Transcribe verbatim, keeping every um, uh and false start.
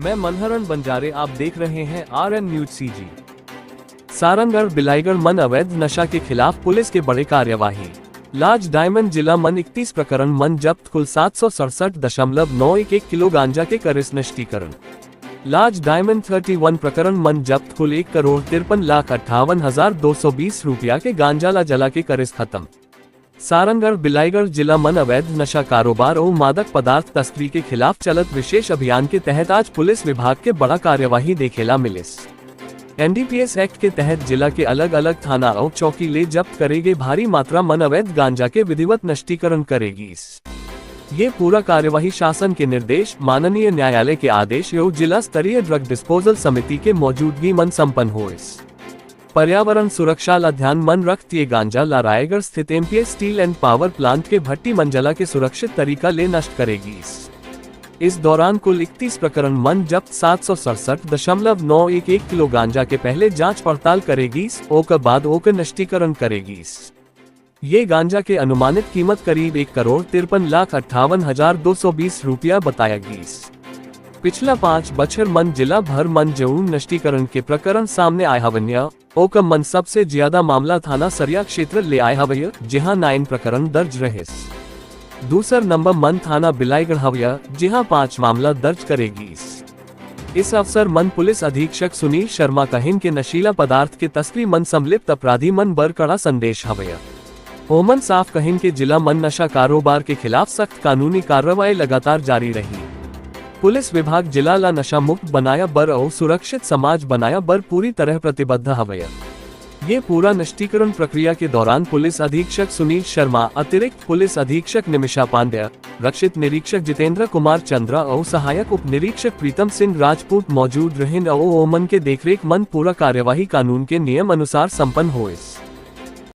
मैं मनहरन बंजारे, आप देख रहे हैं आर एन न्यूज सी जी। सारंगढ़ बिलाईगढ़ मन अवैध नशा के खिलाफ पुलिस के बड़े कार्यवाही। लाज डायमंड जिला मन इकतीस प्रकरण मन जब्त, कुल सात सौ सड़सठ दशमलव नौ एक एक किलो गांजा के करिस नष्टीकरण। लाज डायमंड थर्टी वन प्रकरण मन जब्त, कुल एक करोड़ तिरपन लाख अट्ठावन हजार दो सौ बीस रुपया के गांजा ला जला के करिस खत्म। सारंगढ़ बिलाईगढ़ जिला मन अवैध नशा कारोबार और मादक पदार्थ तस्करी के खिलाफ चलत विशेष अभियान के तहत आज पुलिस विभाग के बड़ा कार्यवाही देखेला मिलिस। एन डी पी एस एक्ट के तहत जिला के अलग-अलग थाना और चौकी ले जब्त करे गे भारी मात्रा मन अवैध गांजा के विधिवत नष्टीकरण करे गीस। ये पूरा कार्यवाही शासन के निर्देश, माननीय न्यायालय के आदेश और जिला स्तरीय ड्रग डिस्पोजल समिति के मौजूदगी मन संपन्न होइस। पर्यावरण सुरक्षा ला ध्यान मन रखत ये गांजा ला रायगढ़ स्थित M P S steel and power plant के भट्टी मन जला के सुरक्षित तरीका ले नष्ट करे गीस। इस दौरान कुल इकतीस प्रकरण मन जब्त, सात सौ सड़सठ दशमलव नौ एक एक किलो गांजा के पहले जांच पड़ताल करे गीस, ओकर बाद ओकर नष्टीकरण करे गीस। ये गांजा के अनुमानित कीमत करीब एक करोड़ तिरपन लाख अट्ठावन हजार दो सौ बीस रुपया बताया गीस। पिछला पाँच बछर मन जिला भर मन जऊन नष्टीकरण के प्रकरण सामने आए हवन या, ओकर मन सबसे ज्यादा मामला थाना सरिया क्षेत्र ले आए हवय, जिहां नाइन प्रकरण दर्ज रहिस। दूसर नंबर मन थाना बिलाईगढ़ हवय, जिहां पाँच मामला दर्ज करे गीस। इस अवसर मन पुलिस अधीक्षक सुनील शर्मा कहिन के नशीला पदार्थ के तस्करी मन संलिप्त अपराधी मन बर कड़ा संदेश हवय। ओमन साफ कहिन के जिला मन नशा कारोबार के खिलाफ सख्त कानूनी कार्रवाई लगातार जारी रही। पुलिस विभाग जिला ला नशा मुक्त बनाया बर और सुरक्षित समाज बनाया बर पूरी तरह प्रतिबद्ध हवय। ये पूरा नष्टीकरण प्रक्रिया के दौरान पुलिस अधीक्षक सुनील शर्मा, अतिरिक्त पुलिस अधीक्षक निमिषा पांड्या, रक्षित निरीक्षक जितेंद्र कुमार चंद्रा और सहायक उप निरीक्षक प्रीतम सिंह राजपूत मौजूद रहिन और ओमन के देखरेख मन पूरा कार्यवाही कानून के नियम अनुसार संपन्न होइस।